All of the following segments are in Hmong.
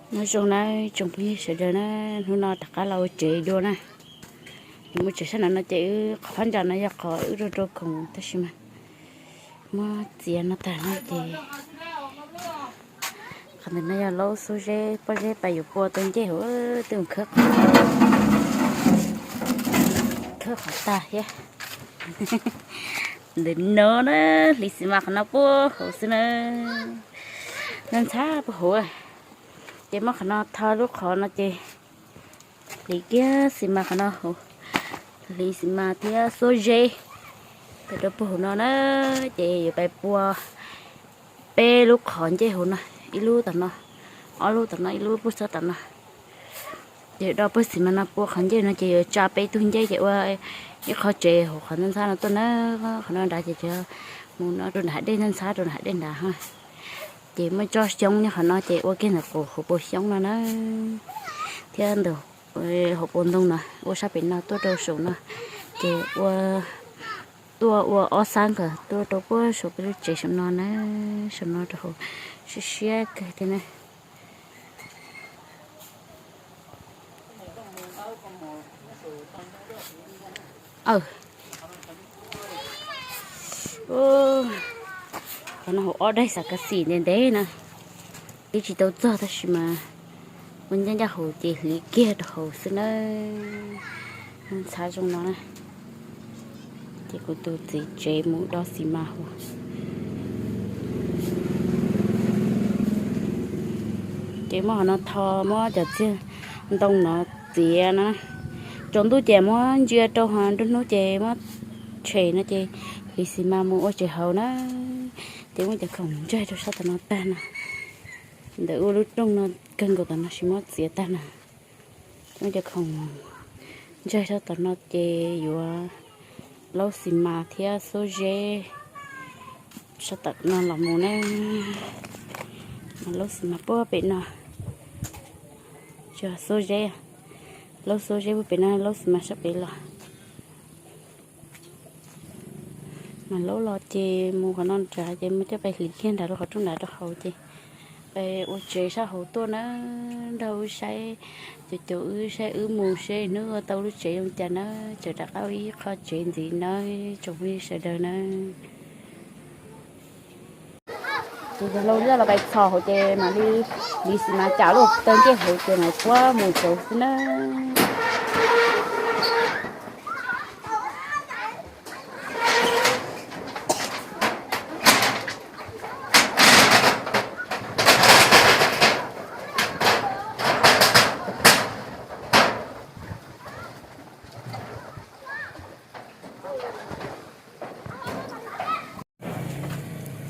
Nyob zoo na tsoom phooj ywg sawv daws na, hnub no rov qab los ua tsev dua na. Mus tsev sab nraud no ces wb qhov phab ntsa no yog qhov wb rau rau khoom tab sis mas muab txiav no tag no ces qhov ntawm no yog laub xub zeb pob zeb pais yuav pua tau ncej hauv, twb mus khawb qhov, khawb qhov tag thiab. Ntawm no na, hliv xis mas qhov no puag hauv xwb na, ntxhab puag hauv. Ces muab qhov no tho lub qhov no ces hliv kiag xis mas qhov no hauv, hliv xis mas thiab xuab zeb tawm rau puag hauv no na, ces yuav pais pua peb lub qhov ncej hauv no, ib lub tom no, ob lub tom no, ib lub puag txog tom no. Ces do puag xis mas no pua qhov ncej no ces yuav tsa peb tug ncej ces ua ib qho tsev hauv qhov ntxhab no tuaj na. Qhov no nrad ces mus no rau nram hav dej, ntxhab rau nram hav dej nrad ha. Ces muaj tsob xyoob nyob qhov no ces ua kiag ntawm qus hauv paus xyoob no na, thiab ntawm hauv paus ntoo no ua sab pem no tuaj rau saum no, ces ua tuaj ua ob xab nkawd tuaj rau puag saum peb lub tsev saum no na, saum no rau hauv siab siab kawg thiab na. Qhov no hauv ob daig xav kav xim ntev ntev na, twb tsis tau txog tab sis mas ua ncaj ncaj hauv ces hliv kiag rau hauv xwb na. Ntxhab zoo no na, ces kuv tus txiv tsev mus do xis mas hauv. Ces muab qhov no tho, muab cov txiag ntoo no txiav na. Tsaus ntuj ces muab ntsia rau, ho nruab hnub ces muab tshem no ces hliv xis mas mus ua tsev hauv na. Ces muab cov khoom ntsaig rau sab tom no tag no, ntawm ua lub rooj no kawg nkaus tom no sis muab txiav tag no. Muab cov khoom ntsaig sab tom no ces yuav laub xis mas thiab xuab zeb sab tom no los mus na. Mas laub xis mas puag pem no, xuab zeb, laub xuab zeb puag pem no, laub xis mas sab pem los. Mas laub los ces mus qhov no nrad ces muab coj pais hliv kiag nrad rau qhov rooj nrad rau hauv ces pais ua tsev sab hauv tuaj na. Nrog wb saib, caum caum wb saib wb mus seb hnub ua tau lub tsev zoo cas na, tseem rov qab ua ib qho tsev ntxiv na, tsoom phooj ywg sawv daws na. Ces cov hlau zaj los pais txhos hauv ces mam li, li xis mas cam lub taw ncej hauv ces mam puab mus tsaus xwb na.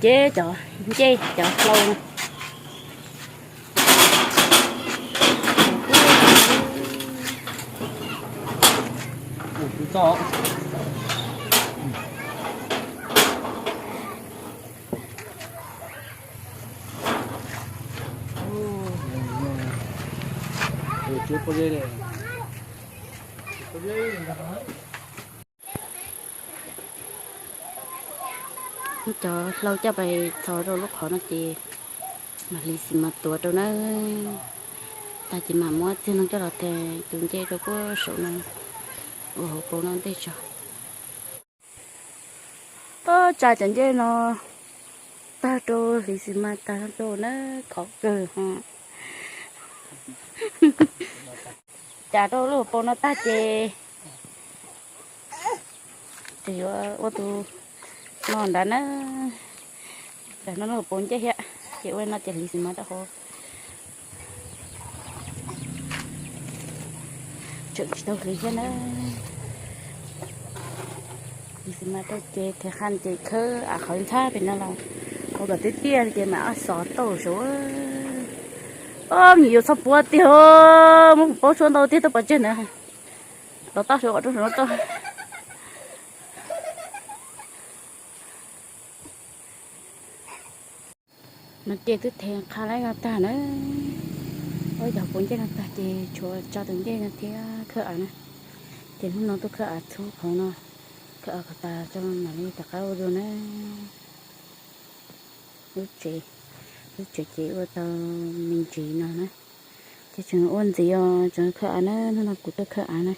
Ces cov ncej cov hlau no. Muab cov hlau coj pais txhos rau lub qhov no ces mam li xis mas tuav rau na. Tag ces mam muab txiag no coj los tes tus ncej rau puag saum no, ua hauv paus no ntej tso. Tsa cov ncej no tag rau, hliv xis mas tag rau na, khov kawg ho. Cam rau lub hauv paus no tag ces, ces yuav ua tus no nrad na. Tam no lub hauv paus ncej thiab, ces ua no ces hliv xis mas rau hauv. Tseem tsis tau hliv thiab na. Hliv xis mas rau ces tes qha ces khawb av qhov ntxhab pem no los ua kom tiaj tiaj ces mam ab xov tauj saud. Ob, me nyuam txhob puab tiag, muab kuv paub tshuaj ntau tiag tuaj pov tseg ntawd. Los toj saud kom rau saum no toj. No ces twb tes qha laib no tag na. Ua cov paus ncej no tag ces tshuav tsa tus ncej no thiab khawb av na. Ces hnub no tuaj khawb av txhub qhov no, khawb av kom tas tso mam li rov qab ua dua na. Lub tsev, lub tsev ces ua tau me ntsis no na. Ces tseem ua ntxiv os, tseem khawb av na, hnub no kuv tuaj khawb av na.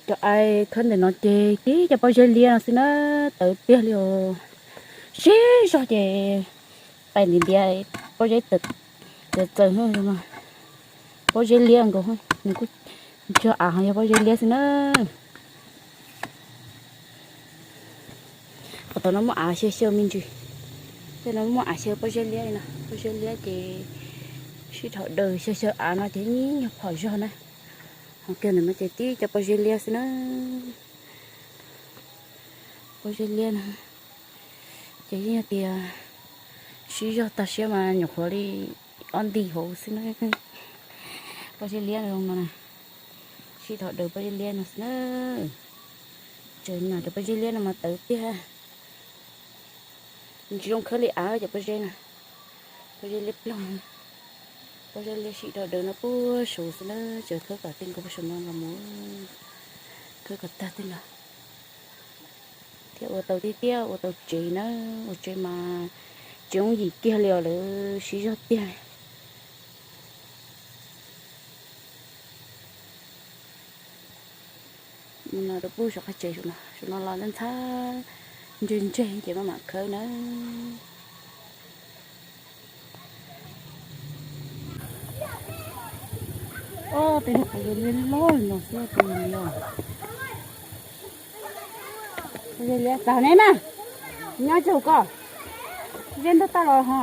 Cov ai khawb ntawm no ces tib cov pob zeb liab no xwb na, tawv tiag li os. Siv zog ces pais ntiav ntiav pob zeb tawv txaws no. Pob zeb liab nkaus, nws kuj tsis yog av, yog pob zeb liab xwb na. Qhov tod no muaj av xyaw xyaw me ntsis, tej no muaj av xyaw pob zeb liab li no. Pob zeb liab ces sib dhos daws xyaw xyaw av no ces yeej yog phom zog na. Ho kiag ntawm no ces tib cov pob zeb liab xwb na. Pob zeb liab no ces yeej yog tias sib zog tag siab mas nyuam qhuav li ob nti hauv xwb na. Pob zeb liab no, sib dhos daws pob zeb liab no xwb na. Tseem nyom cov pob zeb liab no mas tawv tiag. Tsis zoo khawb li av cov pob zeb no. Pob zeb liab ploog, pob zeb liab sib dhos daws no puag saud xwb na. Tseem khawb kom tej nkaus puag saum no los mus, khawb kom tag tej no thiab ua tau tiag tiag, ua tau tsev na. Ua tsev mas tsev yooj yim kiag li os, lawv sib zog tiag. Mus no rau puag saum qab tsev saum no, saum no los ntxhab ntxhab ntseg ntseg ces maj mam khawb na. Ob, tej no qhov zoo li loj li no xwb, tus li os. Pob zeb liab tag ne na, nyob tsis hauv ko, zeb ntog tag los ho.